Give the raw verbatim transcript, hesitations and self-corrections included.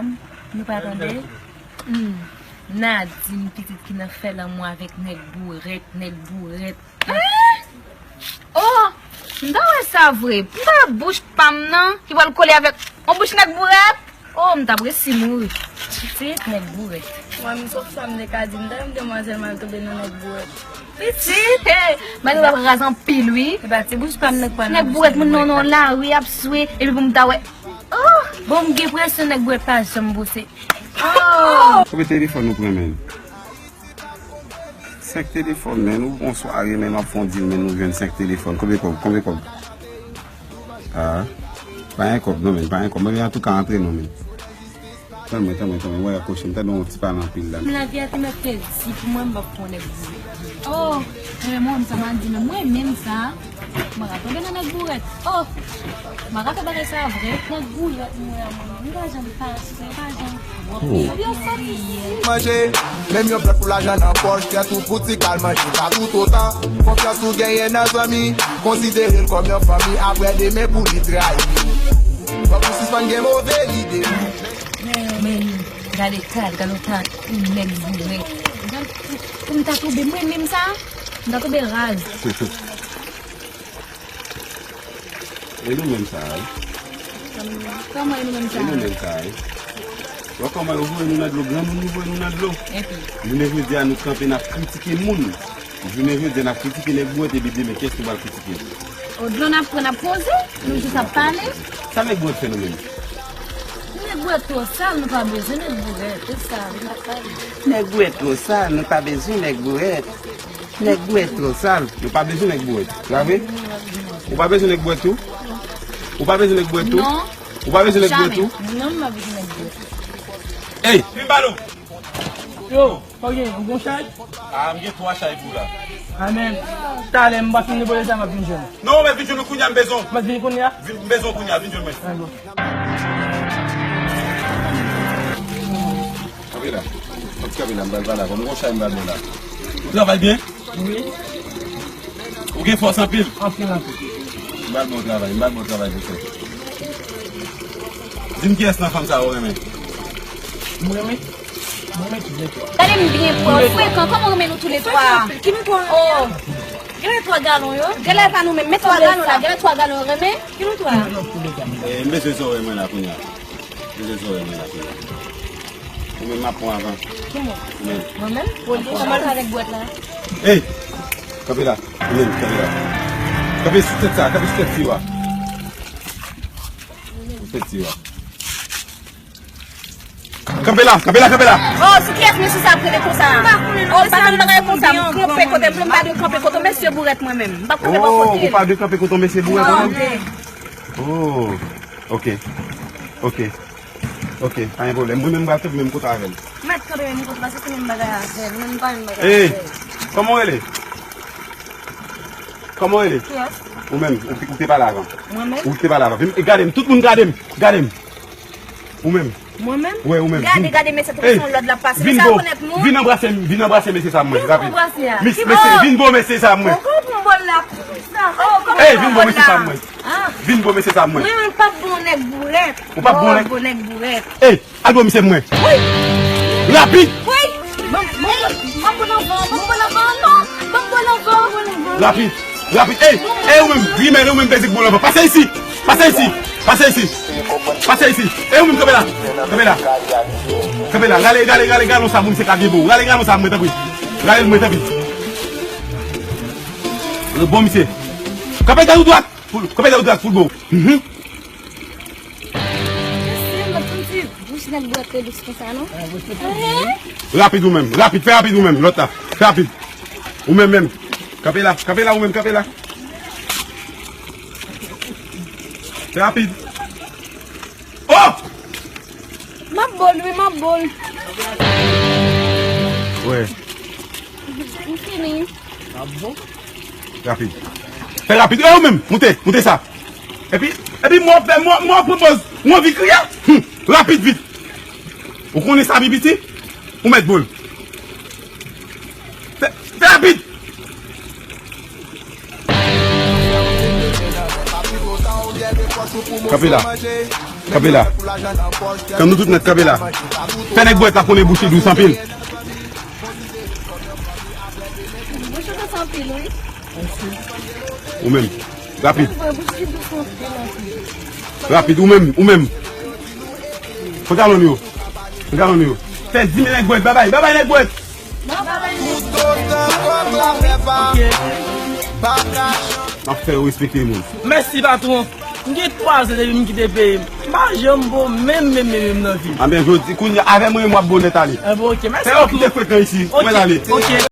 Nou pa tande? Hmm. Nadine, pitit ki nan fè lanmou avèk nèg bourèt, nèg bourèt. Hein? Oh! M ta wè sa vre. M ta wè bouch pa m nan ki pral kole avèk yon bouch nèg bourèt. Oh, m t ap resi mouri. Pitit nèg bourèt. Mwen, m sòt sa m te ka di, m ta renmen demwazèl mal tonbe nan nèg bourèt. Pitit! Hey! Mari w ap raz anpil, wi. E pa ti bouch pa m nan k pral nan bouch nèg bourèt, moun nan nan lari ap swe, epi pou m ta wè. Oh! Bon, m gen presyon nèg bourèt pa janm bouse. Oh! Koupe telefòn ou pran, men. Senk telefòn, men, ou bon sware, men, m ap fè yon deal, men, ou jwenn senk telefòn. Konbyen kòb? Konbyen kòb? Ah, pa gen kòb, non, men, pa gen kòb. Men, antouka, antre non, men. Tanmen, tanmen, tanmen, wè, koche, m ta don yon ti pale anpil la. Lavi a te mèt pèdi pou mwen, m p ap pran nèg bourèt. Oh, men mwen, sa m a di, men mwen menm sa. Mwen ka tonbe nan nèg bourèt. Oh! Mwen ka fè bagay sa vre. Nèg bourèt mwen an mwen. Mwen pa janm pase, mwen pa janm. Oh. Yo sòt isi. Manje, menm yon plat pou lajan nan pòch, tèt ou fouti kal manje pa toutotan. Konfyans ou genyen nan zanmi, konsidere l kòm yon fanmi, apre demen pou li trayi. Fòk ou sispann gen move lide. Men, gade kal, gade yon kal, yon nèg bourèt. Gade, pou m ta tonbe mwen menm sa, m ta tonbe raz. E nou menm sa a, wi. Kòman e nou menm sa a? E nou menm sa a, wi. Wè kòman yo voye nou nan dlo, granmoun yo voye nou nan dlo. Epi? Jounen jodi a, nou kanpe, n ap kritike moun. Jounen jodi a, n ap kritike nèg bwèt, epi demen, kiyès nou pral kritike? O, dlo n ap pran, n ap poze, nou jis ap pale. Sa nèg bwèt fè nou menm? Nèg bwèt twò sal, nou pa bezwen nèg bwèt, se sa, nou ap pale. Nèg bwèt twò sal, nou pa bezwen nèg bwèt. Nèg bwèt twò sal. Nou pa bezwen nèg bwèt. Sa vre? Ou pa bezwen nèg bwèt tou? Ou pa bezwen nèg bwèt tou? Non. Ou pa bezwen nèg bwèt tou? Non, m pa bezwen nèg bwèt. Ey! Vin ba nou! Yo, pa gen, ou gon chay? Ah, m gen twa chay pou la. Amen. Talè, m pa fin deboule sa, m ap vin jwenn. Non, men vin jwenn nou kounye a, m bezwen w. M ap vin kounye a? Vin, m bezwen w kounye a, vin jwenn mwen. Ah, bon. Kanpe la. Kanpe la, m pral pale avè w. M gon chay m pral ba w la. Ou travay byen? Wi. Ou gen fòs anpil? Anpil, anpil. M pral ba w travay, m pral ba w travay pou fè. Di m kiyès nan fanm sa a ou renmen? M renmen? M renmen tout lè twa. Gade m byen pran, frekan, kòman w renmen nou tou lè twa? Ki nou twa? Oh. Gade twa galon yo. Gade pa nou menm, men twa galon la, gade twa galon yo renmen. Ki nou twa? Eh, m bezwen zòrèy mwen la kounye a. M bezwen zòrèy mwen la kounye a. Ou menm m ap pran avan. Ki moun? Ou menm. Mwen menm? Ou di kòman avèk bwèt la? Ey! Kanpe la. Ou menm, kanpe la. Kanpe sou tèt sa, kanpe sou tèt tiyo a. Sou tèt tiyo a. Kanpe la, kanpe la, kanpe la. Oh, sou kiyès mesye sa ap rele konsa? M pa konnen non. Oh, pa konn bagay konsa, m kanpe kote m, m pa dwe kanpe kote mesye bourèt mwen menm. M p ap kanpe bò kote l. Oh, ou pa dwe kanpe kote mesye bourèt mwen menm? Non. Oh, ok. Ok. Ok, pa gen pwoblèm. Mwen menm m pral kanpe menm kote avè l. Mèt kanpe menm kote, paske se menm bagay avè l. Mwen menm m pa menm bagay avè l. Ey, kòman w rele? Kòman w rele? Kiyès? Ou menm, ou, ou te pale avan. Mwen menm? Ou te pale avan. Vin, e gade m, tout moun gade m. Gade m. Ou menm. Mwen menm? Wi, ou menm. Gade, gade, mesye, tout se yon lòd l ap pase. Mesye a konèt moun. Vin anbrase m, vin anbrase mesye sa mwen, rapid. Ki anbrase a? Mesye, vin ba w mesye sa mwen. Ou konprann bòl la. Ey, vin ba w mesye sa mwen. Vin ba w mesye sa mwen. Mwen menm, m p ap ba w nèg bourèt. Ou p ap ba w nèg? Ba w nèg bourèt. Ey, al ba w misye mwen. Wi. Rapid. Wi. Ban m, ban m, ban m pran nan van, ban m pran nan van, non. Ban m pran nan van. Rapid. Rapid. Ey, ey, ou menm, grimèl, ou menm, bèzik bon lanvan. Pase isi. Pase isi. Pase isi. Pase isi. Ey, ou menm, kanpe la. Kanpe la. Kanpe la. Rale, rale, rale galon sa, moun se ka vye bo. Rale galon sa, mwen, tanpri. Rale l, mwen, tanpri. Bon, misye. Kanpe tèt ou dwat. Pou, kanpe tèt ou dwat, pou l bo. Mhm. Mesye, m ap santi bouch nèg bwèt te dous konsa, non? Rapid ou menm, rapid, fè rapid ou menm, lòt la, fè rapid. Ou menm menm, kanpe la, kanpe la, ou menm, kanpe la. Fè rapid. Oh! M ap bo l, wi, m ap bo l. Wè. M fini. Rapid. Fè rapid. E ou menm, moute, moute sa. Epi, epi mwen fè, mwen, mwen pran pòz, mwen anvi kriye. Hum, rapid, vit. Ou konnen sa, Bibiti? Ou mèt bo l. Fè, fè rapid. Kanpe la. Kanpe la. Kanpe, nou tout nèt, kanpe la. Fè nèg bwèt la konnen bouch li dous anpil. Ou menm. Rapid. Rapid, ou menm, ou menm. Pantalon yo. Pantalon yo. Fè di mil nèg bwèt, babay, babay nèg bwèt. M ap fè yo respekte moun. Mèsi, patwon. M gen twa zan depi m kite peyi m. M pa janm bo menm, menm, menm, menm nan vi m. Anben, jodi, kounye a, avè mwen menm w ap bo nèt ale. Anben, ok, mèsi. Fè yo kite frekan isi. Ok, mwen ale. Ok.